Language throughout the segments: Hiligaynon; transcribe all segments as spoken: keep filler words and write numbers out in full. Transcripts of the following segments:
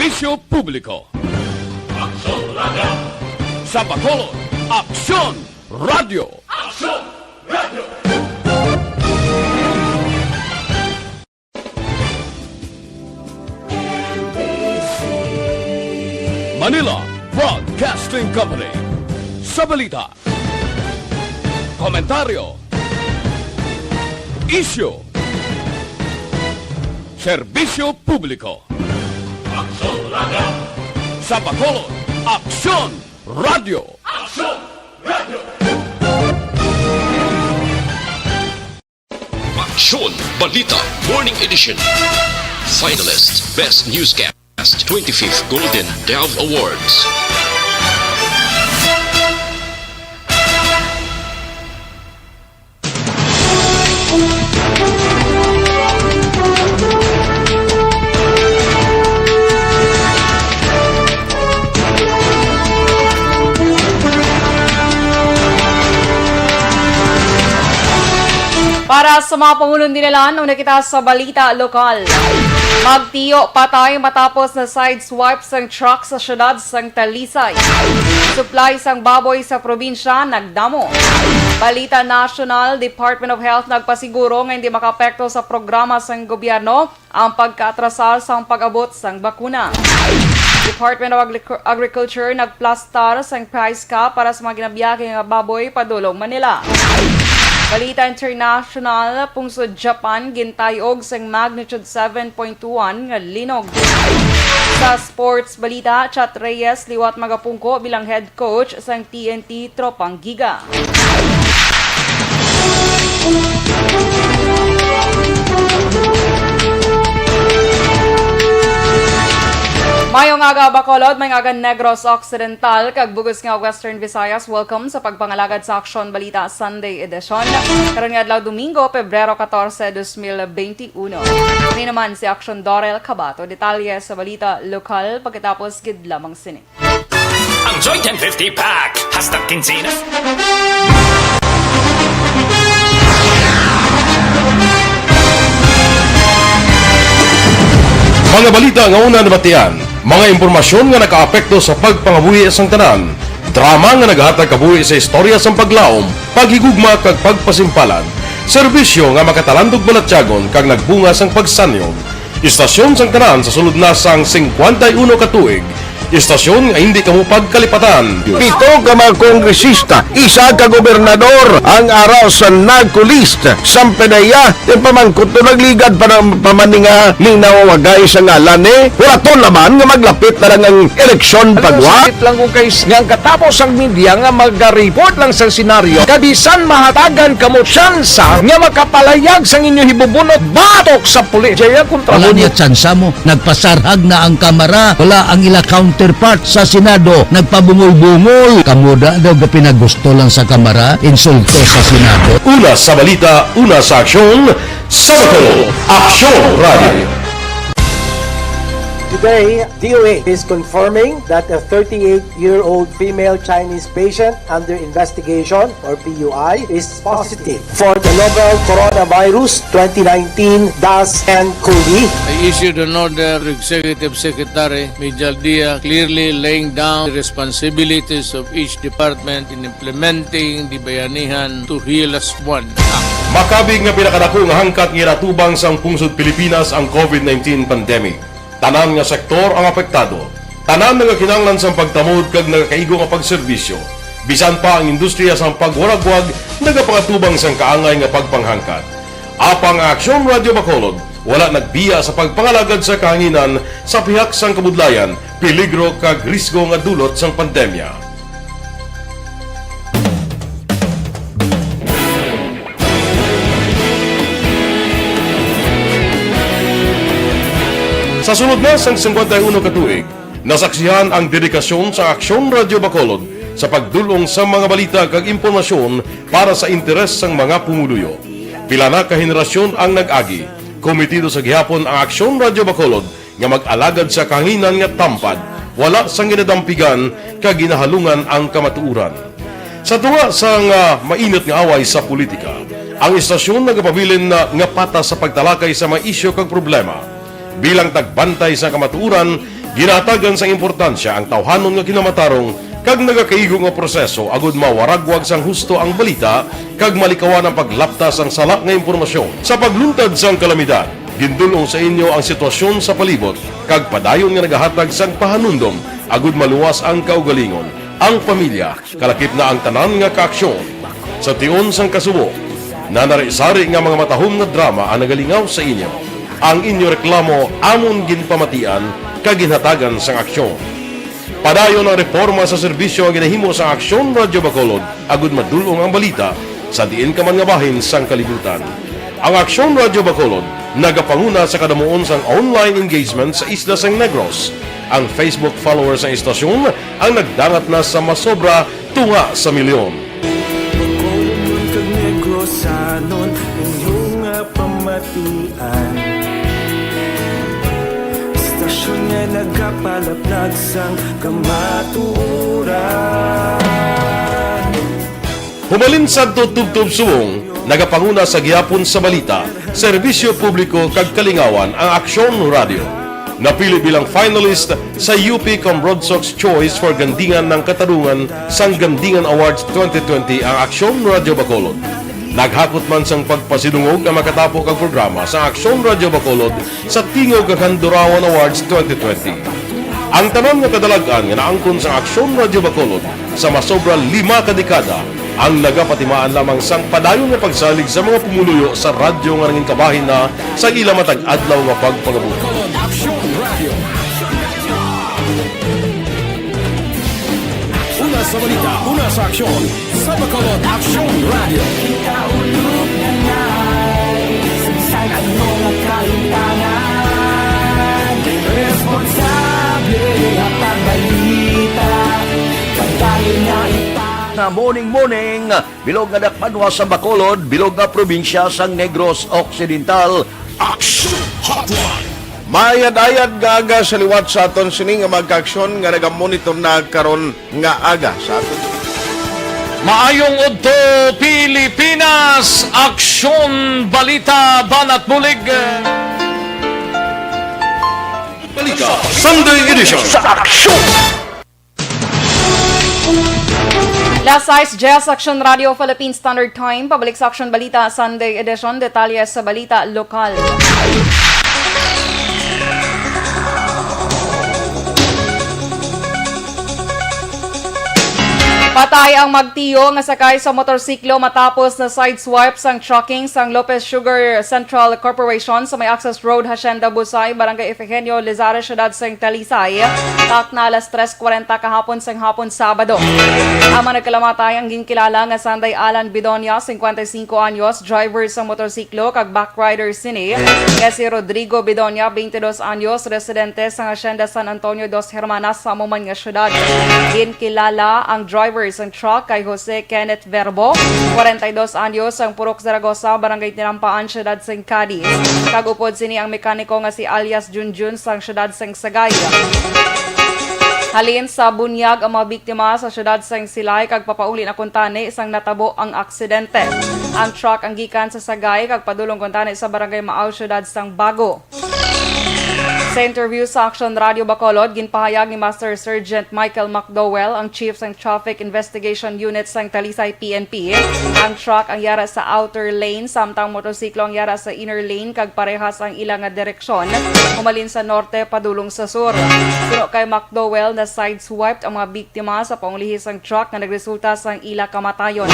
Serbisyo publiko. Aksyon Radio. Sa Bacolod, Aksyon Radio. Aksyon Radio. Manila Broadcasting Company. Sa balita, komentaryo, isyu, serbisyo publiko. Aksyon Radio. Sa Bacolod, Aksyon Radio. Aksyon Radio. Aksyon Balita Morning Edition. Finalist Best Newscast twenty-fifth Golden Dove Awards. Para sa mga pangulong dinalan, una kita sa balita lokal. Magtiyo patay matapos na sideswipe sang truck sa siyudad sang Talisay. Supply sang baboy sa probinsya nagdamo. Balita nasyonal, Department of Health nagpasiguro nga hindi makaapekto sa programa sang gobyerno ang pagkaatrasar sang pag-abot sang bakuna. Department of Agricu-, Agriculture nagplastar sang price cap para sa mga ginabiyahe nga baboy padulong Manila. Balita international, pungsod Japan gintayog sang magnitude seven point one nga linog. Sa sports balita, Chat Reyes liwat magapungko bilang head coach sang T N T Tropang Giga. Mayong aga, Bacolod, mayong aga, Negros Occidental, kag bug-os nga Western Visayas. Welcome sa pagpangalagad sa Aksyon Balita Sunday Edition. Karon nga adlaw, Domingo, Pebrero katorse, dos mil benti uno. Kami naman si Aksyon Dorel Cabato. Detalye sa balita lokal pagkatapos gid lamang sini. Ang Joy ten fifty Pack, hasta kinse na. Mga balita nga una nabatian, mga impormasyon nga nakaapekto sa pagpangabuhi sang tanan, drama nga nagahatag kabuhi sa istorya sang paglaom, paghigugma kag pagpasimpalan, serbisyo nga makatalandog balatyagon kag nagbunga sang pagsanyog. Istasyon sang tanan sa sulod na sang singkwenta y uno ka tuig. Istasyon nga hindi kamo pagkalipatan. Pito ka mga kongresista, isa ka gobernador ang ara sa NAGCO list. Sampe na iya, ti pamangkot to nagligad pa ng pamaninga ning nawawagay sa ngalan ni. Wala to laman nga maglapit na lang ang eleksyon pagwa. Sakit lang kung kay nga ang katapos ang media nga magareport lang sa senaryo, kabisan mahatagan kamo tsansa nga makapalayag sang inyo hibubunot batok sa pulis. Jaya kontra Wala mo. Niya tsansa mo. Nagpasarhag na ang Kamara. Wala ang ila counterpart sa Senado. Nagpabungol-bungol. Kamo da daw gapinagusto lang sa Kamara. Insulto sa Senado. Una sa balita, una sa aksyon, sa Bacolod, Aksyon Radio. Today, D O H is confirming that a thirty-eight-year-old female Chinese patient under investigation, or P U I, is positive for the novel coronavirus twenty nineteen dash N COVID. I issued an order to Executive Secretary Mijal Dia, clearly laying down the responsibilities of each department in implementing the Bayanihan to Heal Us One Act. Makabig nga pinakadako nga hangkat nga ginatubang sang pungsod Pilipinas ang COVID nineteen pandemic. Tanan nga sektor ang apektado. Tanan nagakinahanglan sang pagtamod kag nagakaigo nga pagserbisyo. Bisan pa ang industriya sang pagwaragwag nagapangatubang sang kaangay nga pagpanghangkat. Apang ang Aksyon Radio Bacolod wala nagbiya sa pagpangalagad sa kahanginan sa pihak sang kabudlayan, peligro kag risgo nga dulot sang pandemya. Sa sulod na sang singkwenta y uno ka tuig, nasaksihan ang dedikasyon sa Aksyon Radio Bacolod sa pagdul-ong sa mga balita kag impormasyon para sa interes sang mga pumuluyo. Pila na ka henerasyon ang nag-agi. Komitido sa gihapon ang Aksyon Radio Bacolod nga mag-alagad sa kahanginan nga tampad, wala sang ginadampigan kag ginahalungan ang kamatuoran. Sa tunga sang, ah, mainit nga away sa politika, ang istasyon nagapabilin na nga patas sa pagtalakay sa mga isyu kag problema. Bilang tagbantay sa kamatuoran, Ginahatagan sang importansya ang tawhanon nga kinamatarong kag nagakaigo nga proseso agud mawaragwag sang husto ang balita kag malikawan ang paglapta sang sala nga impormasyon. Sa pagluntad sang kalamidad, gindul-ong sa inyo ang sitwasyon sa palibot kag padayon nga nagahatag sang pahanumdom agud maluwas ang kaugalingon, ang pamilya, kalakip na ang tanan nga kaaksyon. Sa tion sang kasubo, nanari-sari nga mga matahom nga drama ang nagalingaw sa inyo. Ang inyo reklamo amon ginpamatian kag ginhatagan sang aksyon. Padayon ang reporma sa serbisyo nga ginahimo sang Aksyon Radyo Bacolod agud madul-ong ang balita sa diin ka man nga bahin sang kalibutan. Ang Aksyon Radyo Bacolod nagapanguna sa kadamuon sang online engagement sa isla sang Negros. Ang Facebook followers sang istasyon ang nagdangat na sa masobra tunga sa milyon. Bacolod kag Negrosanon, inyo nga pamatian. Istasyon nga nagapalaplag sang kamatuoran. Humalin sadto tubtob subong, nagapanguna sa gihapon sa balita, serbisyo publiko kag kalingawan ang Aksyon Radyo. Napili bilang finalist sa U P Comrodsocs Choice for Gandingan ng Katarungan sang Gandingan Awards twenty twenty ang Aksyon Radyo Bacolod. Naghakot man sang pagpasidungog ang makatapo kag programa sa Aksyon Radyo Bacolod sa Tingog kag Handurawan Awards twenty twenty. Ang tanan nga kadalag-an nga naangkon sa Aksyon Radyo Bacolod sa masobra lima ka dekada ang nagapatimaan lamang sang padayon nga pagsalig sa mga pumuluyo sa radyo nga nangin kabahin na sa ila matag adlaw nga pagpangabuhi. Bacolod Aksyon Radio. Una sa balita, una sa aksyon, sa Bacolod Aksyon Radio. Kita ulog na nai, saysay ano nga kalimtangan. Responsable nga pagbalita, pagdali na ita. Na morning, morning, bilog nga dakbanwa sa Bacolod, bilog nga probinsya sang Negros Occidental. Action Hotline. Maayad-ayad nga aga sa liwat sa aton sini nga mga kaaksyon nga nagamonitor na karon nga aga sa aton. Maayong udto, Pilipinas! Aksyon, balita, banat bulig. Balita, Sunday Edition. Sa aksyon! Las sais dyes, Aksyon Radio Philippine Standard Time. Pabalik sa Aksyon Balita, Sunday Edition. Detalye sa balita lokal. Patay ang magtiyo nga sakay sa motorsiklo matapos na sideswipe sang trucking sang Lopez Sugar Central Corporation sa may access road, Hacienda Busay, Barangay Efegenio Lizares, siyudad sang Talisay, takna alas tres kwarenta kahapon sang hapon, Sabado. Ang mga nagkalamatay ang ginkilala nga sanday Alan Bidonia, cincuenta y cinco anyos, driver sa motorsiklo, kag backrider sini nga si Rodrigo Bidonia, veinte dos anyos, residente sa Hacienda San Antonio Dos Hermanas, sa amo man nga syudad. Ginkilala ang driver sang truck kay Jose Kenneth Verbo, kwarenta y dos anyos, sang Purok Zaragoza, Barangay Tinampaan, siyudad sang Cadiz. Kag upod sini ang mekaniko nga si alias Junjun sang siyudad sang Sagay. Halin sa Bunyag ang mga biktima sa siyudad sang Silay kag papauli na kuntani sang natabo ang aksidente. Ang truck ang gikan sa Sagay kag padulong kuntani sa Barangay Maaw, siyudad sang Bago. Sa interview sa Aksyon Radio Bacolod, ginpahayag ni Master Sergeant Michael McDowell, ang chief sang Traffic Investigation Unit sang Talisay P N P, ang truck ang yara sa outer lane, samtang motorsiklo ang yara sa inner lane, kag parehas ang ila nga direksyon, humalin sa norte padulong sa sur. Suno kay McDowell, na-sideswiped ang mga biktima sa pangulihi sang truck nga nagresulta sang ila kamatayon.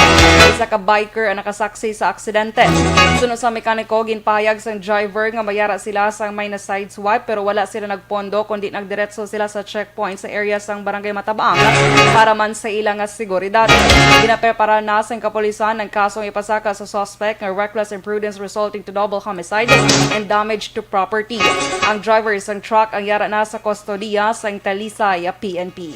Isa ka biker ang nakasaksi sa aksidente. Suno sa mekaniko, ginpahayag sang driver nga mayara sila sang may na-sideswipe, pero wala sila nagpondo, kundi nagdiretso sila sa checkpoint sa area sang Barangay Matabang para man sa ila nga seguridad. Ginaprepara na sang kapulisan ang kasong ipasaka sa suspect nga reckless imprudence resulting to double homicide and damage to property. Ang driver sang truck ang yara na sa kustodiya sang Talisay P N P.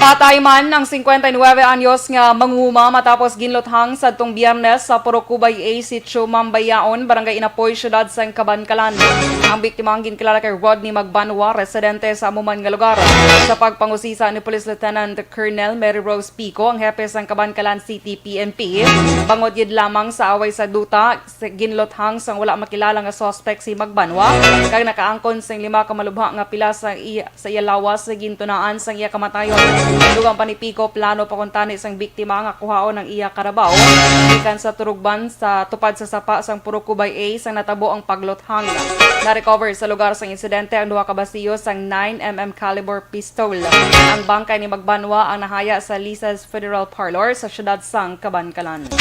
Patay man ang singkwenta y nuebe anyos nga manguma matapos ginluthang sadtong Biyernes sa Purok Kubay A, Sitio Mambayaon, Barangay Inapoy, Siyudad sang Kabankalan. Ang biktima ang ginkilala kay Rodney Magbanwa, residente sa amo man nga lugar. Sa pagpangusisa ni Police Lieutenant Colonel Mary Rose Pico, ang hepe sang Kabankalan City P N P, bangod gid lamang sa away sa duta, sa ginluthang sang wala makilala nga suspect si Magbanwa, kag nakaangkon sing lima ka malubha nga pila sa iya, sa iya lawas sa gintunaan sang iya kamatayon. Dugang pa ni Pico, plano pa kuntani sang biktima nga kuhaon ang iya karabaw gikan sa turugban sa tupad sa sapa sang Purok Kubay A sang natabo ang pagluthang. Na-recover sa lugar sang insidente ang duha ka basiyo sang nine M M caliber pistol. Ang bangkay ni Magbanwa ang nahaya sa Lisa's Funeral Parlor sa siyudad sang Kabankalan.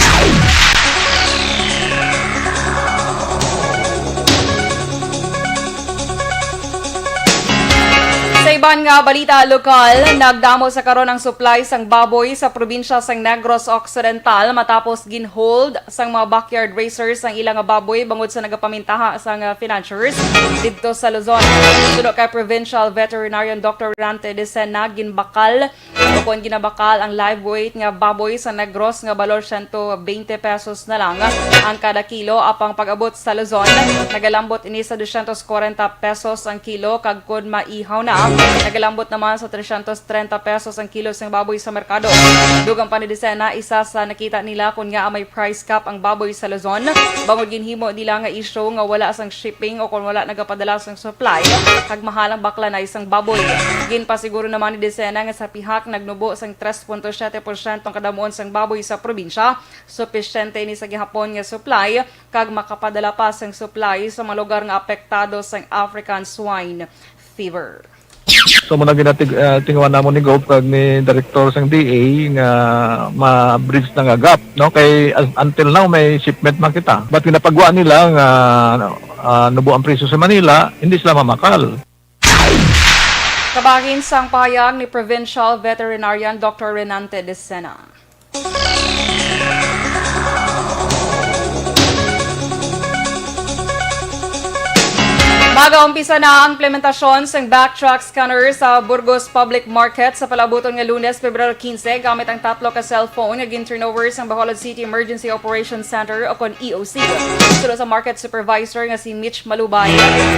Sa iban nga balita lokal, nagdamo sa karon ang supply sang baboy sa probinsya sang Negros Occidental matapos ginhold sang mga backyard raisers ang ila nga baboy bangod sa nagapamintaha sang, ah, financiers didto sa Luzon. Suno kay Provincial Veterinarian Doctor Rante Decena, ginbakal o kon ginabakal ang live weight nga baboy sa Negros nga balor siyento bente pesos na lang ang kada kilo, apang pag-abot sa Luzon, nagalambot ini sa dosyentos kwarenta pesos ang kilo, kag kon maihaw na, nagalambot naman sa tresyentos trenta pesos ang kilo sang baboy sa merkado. Dugang pa ni Decena, isa sa nakita nila kon ngaa may price cap ang baboy sa Luzon, bangod ginhimo nila nga issue nga wala sang shipping o kon wala nagapadala sang supply, kag mahal ang baklanay sang baboy. Ginpasiguro naman ni Decena nga sa pihak nagnubo sang tres punto siyete porsyento ang kadamuon sang baboy sa probinsya. Supisyente ini sa gihapon nga supply, kag makapadala pa sang supply sa mga lugar nga apektado sang African Swine Fever. So, muna ginatig-, ah, tinguhan namon ni Gov kag ni Director sang D A nga ma-bridge na nga gap, no? Kay, as-, until now, may shipment man kita. But ginapagwa nila nga, ah, nubo ang presyo sa Manila, hindi sila mamakal. Kabahin sang pahayag ni Provincial Veterinarian Doctor Renante Decena. Magaumpisa na ang implementasyon sang backtrack scanner sa Burgos Public Market sa palabuton nga Lunes, Pebrero quince, gamit ang tatlo ka cellphone nga gin-turnover sang Bacolod City Emergency Operations Center o kon E O C. Suno sa market supervisor nga si Mitch Malubay,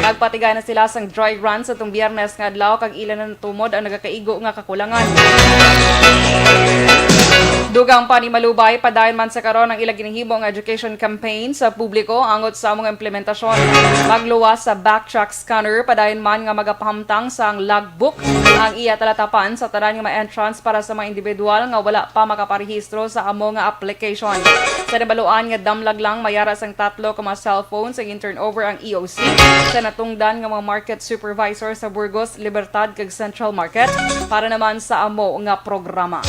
nagpatigay na sila sang dry run sa tong Biyernes nga adlaw, kag ila na tumod ang nagakaigo nga kakulangan. Dugang pa ni Malubay, padayon man sa karon ang ila ginahimo nga education campaign sa publiko angot sa amo nga implementasyon. Magluwas sa backtrack scanner, padayon man nga magapahamtang sang logbook ang iya talatapan sa tanan nga mga entrance para sa mga individual nga wala pa makaparehistro sa amo nga application. Sa nabaluan nga damlag lang, may ara sang tatlo ka mga cellphones ang gin-turnover ang E O C sa natungdan nga mga market supervisor sa Burgos, Libertad, kag Central Market para naman sa amo nga programa.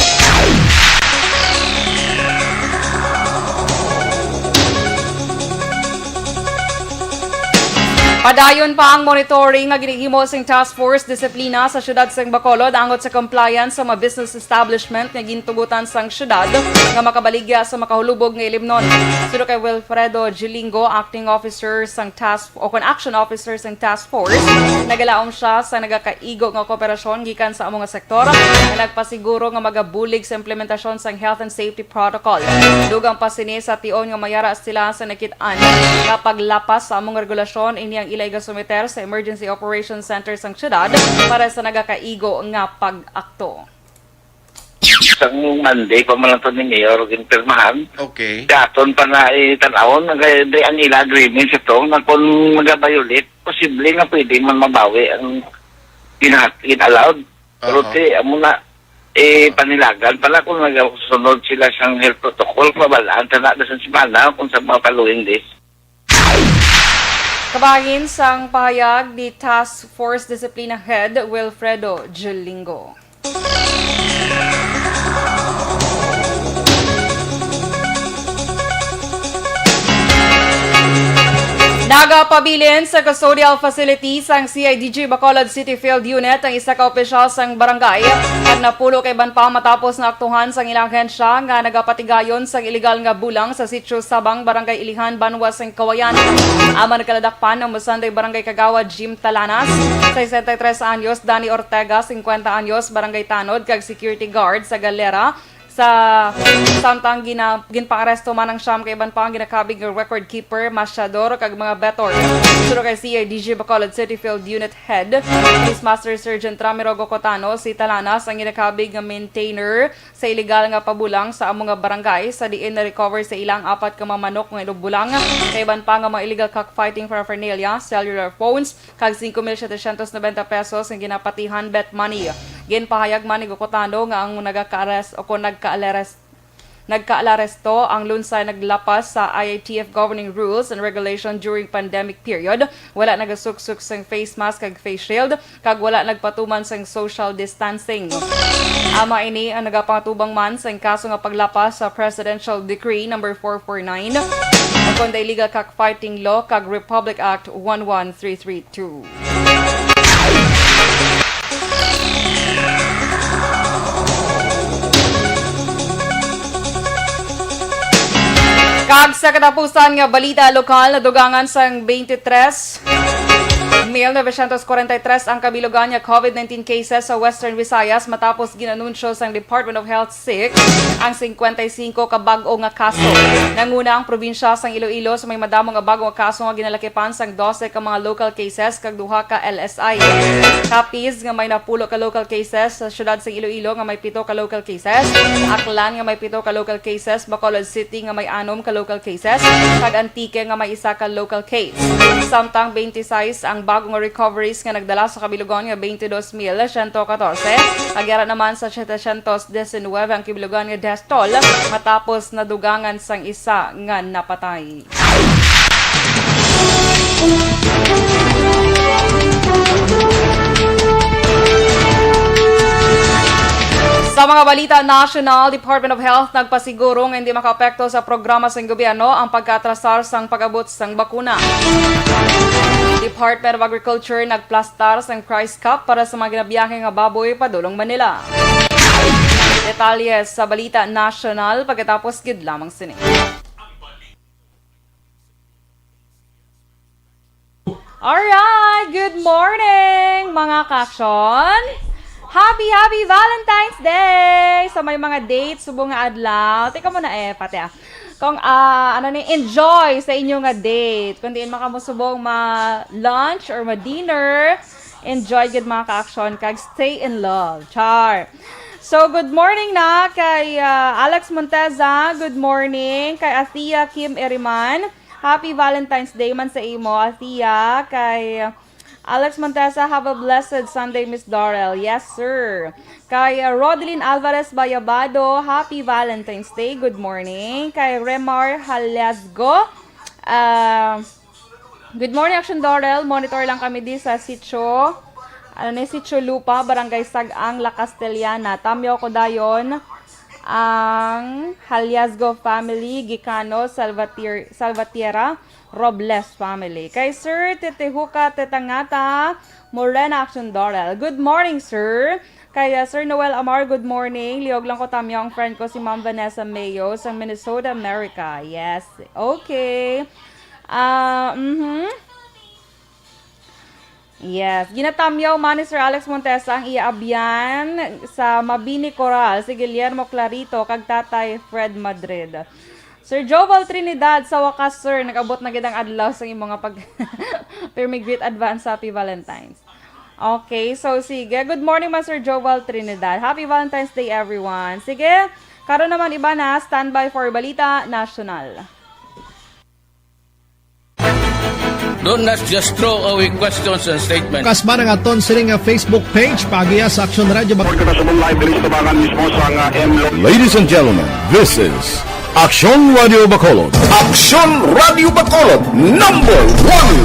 Padayon pa ang monitoring nga ginhimo sing Task Force Disiplina sa siyudad sang Bacolod angot sa compliance sa mga business establishment nga gintugutan sang siyudad nga makabaligya sa makahulubog nga ilimnon. Suno kay Wilfredo Gilingo, acting officer sang task o kon action officer sang task force, nagalaom siya sa nagakaigo nga kooperasyon gikan sa amo nga sektor nga nagpasiguro nga magabulig sa implementasyon sang health and safety protocol. Dugang pa sini, sa tion nga may ara sila sa nakit-an nga paglapas sa amo nga regulasyon, ini ang ila igasumiter sa Emergency Operations Center sang siyudad para sa nagakaigo nga pag-akto. Sang Monday pa man lang to ni Mayor ginpirmahan. Okay. Daton pa na itan-awon, nagay-, di ang ila agreement sa to, na kung mag-violate, posible nga pwede man mabawi ang gina-, gin-allowed. Pero Aha. Ti, amo na, eh, panilagan pala kung nagasunod sila sang health protocol, mabalaan ta na sa semana kung sa mga following days. Kabahin sang pahayag ni Task Force Disiplina Head Wilfredo Gilingo. Nagapabilin sa custodial facility sang C I D G Bacolod City Field Unit ang isa ka opisyal sang barangay, kag napulo ka iban pa matapos naaktuhan sang ilang ahensya nga nagapatigayon sang iligal nga bulang sa Sitio Sabang, Barangay Ilihan, banwa sang Cauayan. Ang mga nagkaladakpan ang Musanday Barangay Kagawad Jim Talanas, sesenta y tres anyos, Danny Ortega, singkwenta anyos, Barangay Tanod, kag security guard sa Galera, sa samtang gina-, ginpang-aresto man ang siyam ka iban pa ang ginakabig nga record keeper, masyador, kag mga betor. Suno kay C I D G Bacolod City Field Unit Head, Police Master Sergeant Ramiro Gocotano, si Talanas ang ginakabig nga maintainer sa iligal nga pabulang sa amo nga barangay, sa diin na-recover sa ila ang apat ka mga manok nga inubulang, kay iban pa nga mga illegal cockfighting paraphernalia, cellular phones, kag singko mil setecientos noventa pesos nga ginapatihan bet money. Ginpahayag man ni Gocotano nga ang nagakaares-, o kon nagkaalares-, nagkaalaresto ang lunsay naglapas sa I I T F governing rules and regulation during pandemic period, wala nagasuksok sang face mask kag face shield, kag wala nagpatuman sang social distancing. Amo ini ang nagapangatubang man sang kaso nga paglapas sa Presidential Decree number four four nine, ukon the Illegal Cockfighting Law kag Republic Act one one three three two. Kag sa katapusan nga balita lokal, nadugangan sang twenty-three mil novecientos kwarenta y tres ang kabilugan nga COVID nineteen cases sa Western Visayas matapos ginanunsyo sang Department of Health sick ang singkwenta y singko ka bag-o nga kaso. Nanguna ang probinsya sang Iloilo sa may madamo nga bag-o nga kaso nga ginalakipan sang dose ka mga local cases kag duha ka L S I. Capiz nga may napulo ka local cases, sa siyudad sang Iloilo nga may pito ka local cases, Aklan nga may pito ka local cases, Bacolod City nga may anom ka local cases, kag Antique nga may isa ka local case. Samtang twenty-six ang bago nga recoveries nga nagdala sa kabilugan nga twenty-two mil siyento katorse, kag yara naman sa setecientos diecinuebe ang kabilugan nga death toll matapos nadugangan sang isa nga napatay. Sa mga balita nasyonal, Department of Health nagpasiguro nga hindi makaapekto sa programa sang gobyerno ang pagkaatrasar sang pag-abot sang bakuna. Department of Agriculture nagplastar sang price cap para sa mga ginabiyahe nga baboy padulong Manila. Detalye sa balita nasyonal pagkatapos gid lamang sini. Alright, good morning, mga ka-aksyon. Happy, happy Valentine's Day! Sa may mga date, subong nga adlaw. Teka muna eh, pati ah. Kung, ah, ano ni, enjoy sa inyo nga date. Kung diin makamusubong ma-lunch or ma-dinner, enjoy good, mga ka-aksyon, kag stay in love. Char! So, good morning na kay, ah, Alex Monteza. Good morning. Kay Athea Kim Eriman. Happy Valentine's Day man sa imo, Athea. Kay Alex Monteza, have a blessed Sunday, Miss Dorel. Yes, sir. Kay, uh, Rodeline Alvarez Bayabado, happy Valentine's Day. Good morning. Kay Remar Haliasgo, uh, good morning, Action Dorel. Monitor lang kami di sa sitio. Ano ni, Sitio Lupa, Barangay Sag-ang, La Castellana. Tamyo ko dayon ang Haliasgo family, Gicano, Salvatier-, Salvatierra, Robles family. Kay Sir Titihuka Tetangata Morena Action Dorel. Good morning, sir. Kay, uh, Sir Noel Amar, good morning. Liog lang ko tamyo ang friend ko si Ma'am Vanessa Mayo sa Minnesota, America. Yes. Okay. Ah, mhm. Yes, ginatamyaw man ni Sir Alex Montesa ang iya abyan sa Mabini Coral, si Guillermo Clarito kag Tatay Fred Madrid. Sir Joval Trinidad, sa wakas, sir, nag-abot na gid ang adlaw sa imo nga pag pirmi greet, advance happy Valentine's. Okay, so sige. Good morning man, Sir Joval Trinidad. Happy Valentine's Day, everyone. Sige, karon naman iba na, standby for Balita National. Don't not just throw away questions and statements. Kasba nga aton sini nga Facebook page, paagiha sa Aksyon Radio Bak- Pagkakasabong live diri sa tabangan mismo sa nga M Lo- Ladies and gentlemen, this is Aksyon Radio Bacolod. Aksyon Radio Bacolod, number one.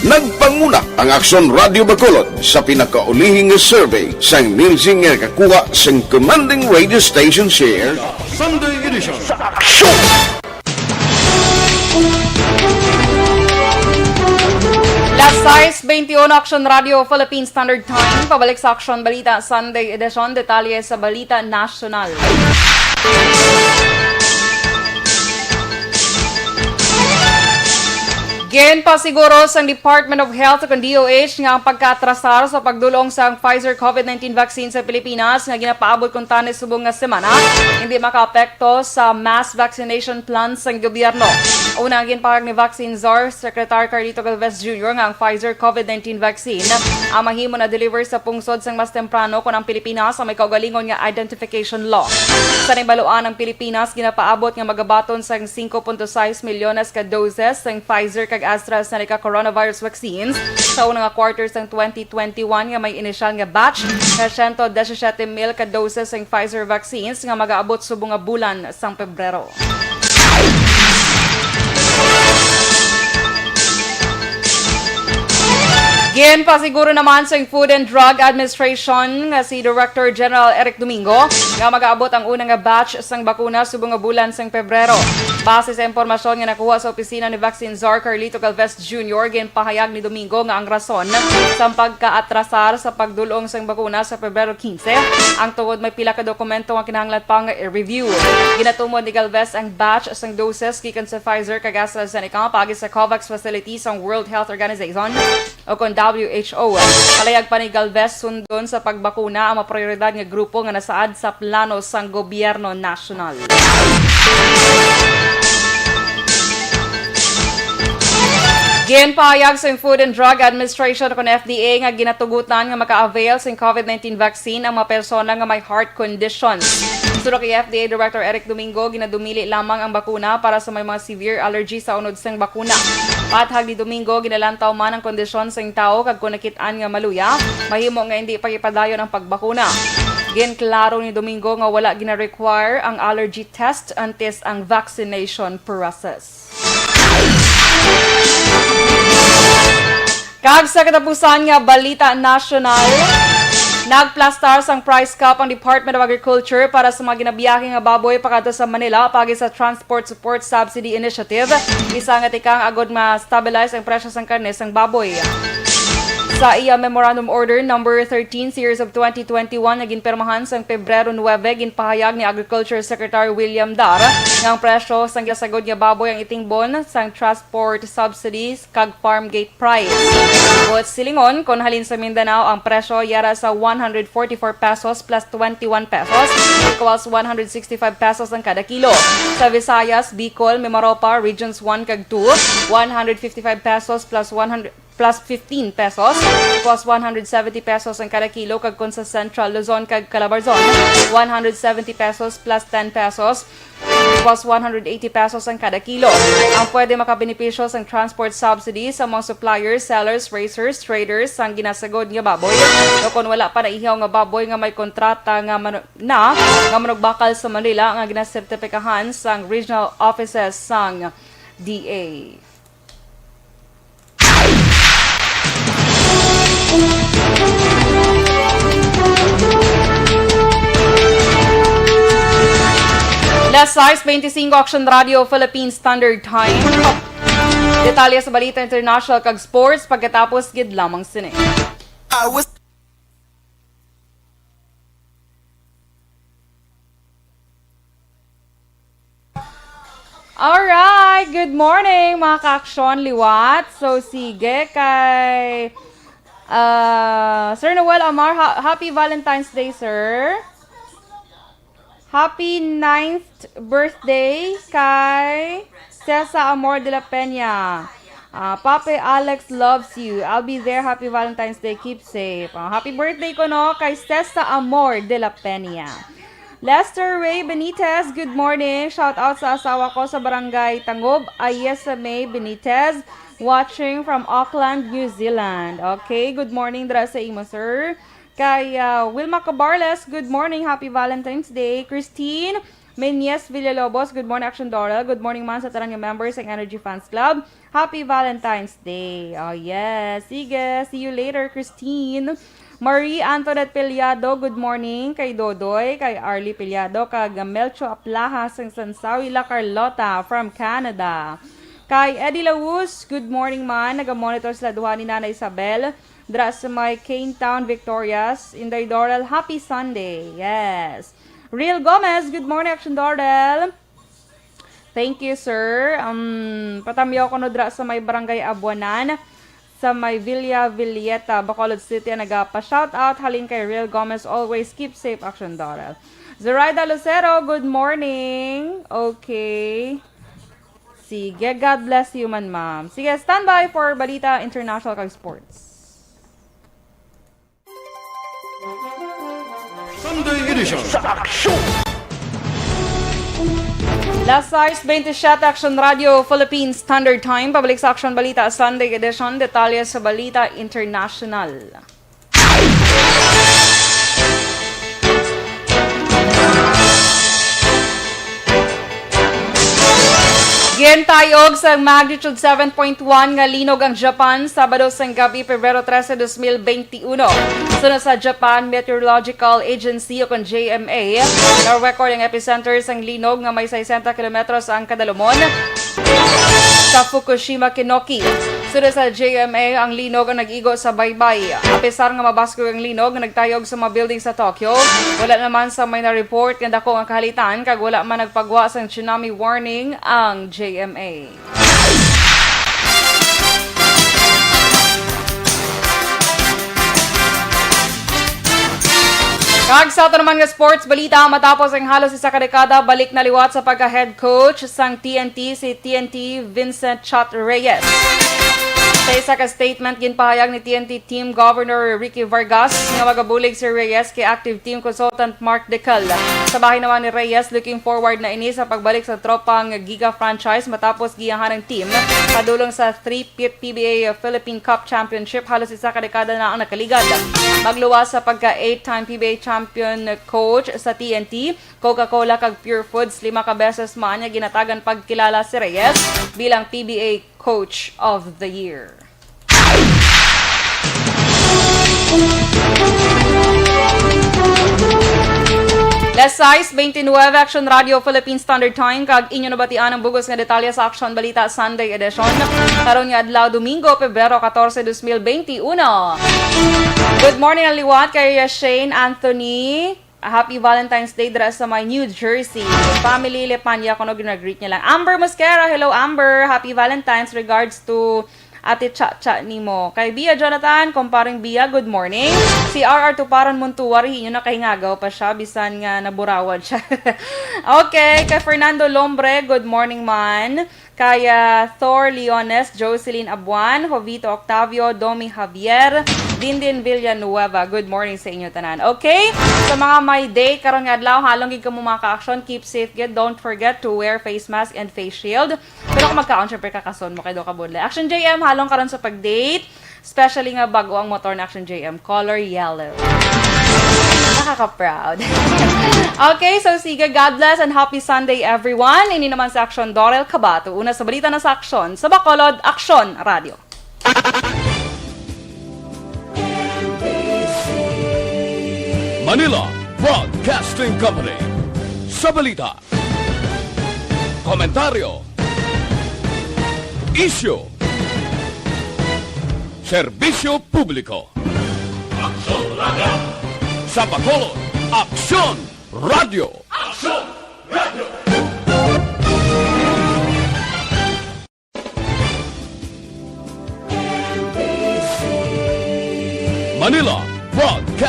Nagpanguna ang Aksyon Radio Bacolod sa pinakaulihi nga survey sang Nielsen nga nakakuha sang commanding radio station share. Sunday edition sa Aksyon. Las sais veintiuno, Action Radio Philippine Standard Time. Pabalik sa Action Balita Sunday Edition. Detalye sa Balita Nasyonal. Ginpasiguro sang Department of Health o kon D O H nga ang pagkaatrasar sa pagdul-ong sang Pfizer COVID nineteen vaccine sa Pilipinas nga ginapaabot kuntani subong nga semana hindi makaapekto sa mass vaccination plan sang gobyerno. Una, ang ginpahayag ni Vaccine Czar Secretary Carlito Galvez Junior nga ang Pfizer COVID nineteen vaccine ang mahimo na deliver sa pungsod sang mas temprano kon ang Pilipinas ang may kaugalingon nga identification law. Sa nahibaluan, ang Pilipinas ginapaabot nga magabaton sang singko punto sais milyones ka doses sang Pfizer kag AstraZeneca coronavirus vaccines sa una nga quarter sang twenty twenty-one, nga may inisyal nga batch nga siyento disisiete mil ka doses sang Pfizer vaccines nga magaabot subong nga bulan sang Pebrero. Ginpasiguro naman sang Food and Drug Administration nga si Director General Eric Domingo nga magaabot ang una nga batch sang bakuna subong nga bulan sang Pebrero. Base sa impormasyon nga nakuha sa opisina ni Vaccine Czar Carlito Galvez Junior, ginpahayag ni Domingo nga ang rason sang pagkaatrasar sa pagdul-ong sang bakuna sa Pebrero quince ang tungod may pila ka dokumento nga kinahanglan pang i-review. Ginatumod ni Galvez ang batch sang doses gikan sa Pfizer kag AstraZeneca paagi sa COVAX facility sang World Health Organization o kon W H O. Palayag pa ni Galvez, sundon sa pagbakuna ang mga prioridad nga grupo nga nasaad sa plano sang gobyerno nasyonal. Ginpahayag sang Food and Drug Administration o kon F D A nga ginatugutan nga maka-avail sing COVID nineteen vaccine ang mga persona nga may heart conditions. Suno kay F D A Director Eric Domingo, ginadumili lamang ang bakuna para sa may mga severe allergy sa unod sang bakuna. Pathag ni Domingo, ginalantaw man ang kondisyon sang tawo kag kung nakit-an nga maluya, mahimo nga indi pa ipadayon ang pagbakuna. Ginklaro ni Domingo nga wala gina-require ang allergy test antes ang vaccination process. Kag sa katapusan nga balita nasyonal, nagplastar sang price cap ang Department of Agriculture para sa mga ginabiyahe nga baboy pakadto sa Manila paagi sa Transport Support Subsidy Initiative, isa nga tikang agod ma-stabilize ang presyo sang karne sang baboy. Sa iya Memorandum Order Number thirteen, Series of twenty twenty-one, nga ginpirmahan sang Pebrero nuebe, ginpahayag ni Agriculture Secretary William Dar nga ang presyo sang ginasagod nga baboy ang itingbon sang transport subsidies kag farm gate price. Buot silingon, kon halin sa Mindanao, ang presyo yara sa one hundred forty-four pesos plus twenty-one pesos, equals one hundred sixty-five pesos ang kada kilo. Sa Visayas, Bicol, Mimaropa, Regions one kag two, one hundred fifty-five pesos plus one hundred, plus fifteen pesos, equals one hundred seventy pesos ang kada kilo, kag kon sa Central Luzon kag Calabarzon, one hundred seventy pesos plus ten pesos, equals one hundred eighty pesos ang kada kilo. Ang pwede makabenepisyo sang transport subsidy sa mga suppliers, sellers, raisers, traders sang ginasagod nga baboy, o kon wala pa naihaw nga baboy nga may kontrata nga manu-, na nga manugbakal sa Manila nga ginasertipikahan sang regional offices sang D A. Las sais veinticinco, Action Radio Philippine Standard Time. Detalye sa balita international kag sports pagkatapos gid lamang sini. I was Alright, good morning, mga ka-aksyon liwat. So, sige, kay, ah, Sir Noel Amar, ha-, happy Valentine's Day, sir. Happy ninth birthday kay Cesa Amor de la Peña. Ah, Pape Alex loves you. I'll be there. Happy Valentine's Day. Keep safe. Ah, happy birthday ko, no, kay Cesa Amor de la Peña. Lester Ray Benitez, good morning. Shout out sa asawa ko sa Barangay Tangob, Ayesa May Benitez, watching from Auckland, New Zealand. Okay, good morning dira sa imo, sir. Kay, ah, Wilma Cabarles, good morning, happy Valentine's Day. Christine Menyes Villalobos, good morning, Action Doral. Good morning man sa tanan nga members sang Energy Fans Club. Happy Valentine's Day. Oh, yes. Sige, see you later, Christine. Marie Antoinette Peliado, good morning kay Dodoy, kay Arlie Peliado, kag Melcho Aplaha sang Sansawi, La Carlota from Canada. Kay Eddie Lawus, good morning man. Naga-monitor sila duha ni Nanay Isabel. Dra sa may Cane Town, Victorias. Inday Dorel, happy Sunday. Yes. Real Gomez, good morning, Action Dorel. Thank you, sir. Um, patamyaw ko no dra sa may Barangay Abuanan, sa may Villa Villeta, Bacolod City, ang nagapa-shout out. Halin kay Real Gomez, always keep safe, Action Dorel. Zoraida Lucero, good morning. Okay. Sige, God bless you man, ma'am. Sige, standby for Balita International kag Sports. Sunday Edition sa Aksyon! Las sais bentisiete, Action Radio Philippine Standard Time. Pabalik sa Action Balita Sunday Edition. Detalye sa Balita International. Gintayog sa magnitude seven point one nga linog ang Japan, Sabado sang gabi, Pebrero trese, dos mil benti uno. Sunod sa Japan Meteorological Agency o kon J M A, na-record ang epicenter sang linog nga may sesenta kilometros ang kadalumon sa Fukushima, Kinoki. Sunod sa J M A, ang linog ang nag-igo sa baybay. Apisar nga mabaskog ang linog nga nagtayog sa mga building sa Tokyo, wala naman sa may na-report nga dako nga kahalitan kag wala man nagpagwa sang tsunami warning ang J M A. Kag sa ato naman nga sports balita, matapos ang halos isa ka dekada, balik na liwat sa pagka-head coach sang T N T si T N T Vincent Chot Reyes. Sa isa ka statement, ginpahayag ni T N T Team Governor Ricky Vargas nga magabulig si Reyes kay active team consultant Mark Decal. Sa bahin naman ni Reyes, looking forward na ini sa pagbalik sa tropang Giga franchise matapos giyahan ang team padulong sa three-peat P B A Philippine Cup Championship. Halos isa ka dekada na ang nakaligad. Magluwas sa pagka eight-time P B A champion coach sa T N T, Coca-Cola kag Pure Foods, lima ka beses man nga ginatagan pagkilala si Reyes bilang P B A Coach of the Year. Las sais bentisiete, Action Radio Philippine Standard Time, kag inyo nabatian ang bugos nga detalye sa Action Balita Sunday Edition. Karon nga adlaw, Domingo, Pebrero catorce, dos mil benti uno. Good morning, ang liwat kay Shane Anthony. Happy Valentine's Day dira sa may New Jersey. Family Lepanya, kuno ginag-greet niya lang. Amber Mosquera, hello Amber. Happy Valentine's, regards to Ate Cha-Cha nimo. Kay Bia Jonathan, kumparing Bia, good morning. Si R R Tuparan Montuari, inyo na kahingagaw pa siya, bisan nga naburawan siya. Okay, kay Fernando Lombre, good morning man. Kay ah, Thor Leones, Jocelyn Abuan, Jovito Octavio, Domi Javier, Dindin Villanueva. Good morning sa inyo tanan. Okay? Sa mga may date karon nga adlaw, halong gid kamo mga ka-action, keep safe gid. Don't forget to wear face mask and face shield. Pero kung magkaon, syempre kakason mo kay do ka budlay. Action J M, halong karon sa pag-date. Especially nga bago ang motor na Action J M, color yellow. Nakaka-proud. Okay, so sige, God bless and happy Sunday, everyone. Ini naman sa Action, Dorel Cabato. Una sa balita na sa Action, sa Bacolod, Action Radio. Manila Broadcasting Company. Sa balita, komentaryo, isyu, serbisyo publiko. Aksyon Radio. Sa Bacolod, Aksyon Radio. Aksyon Radio. Manila Broadcasting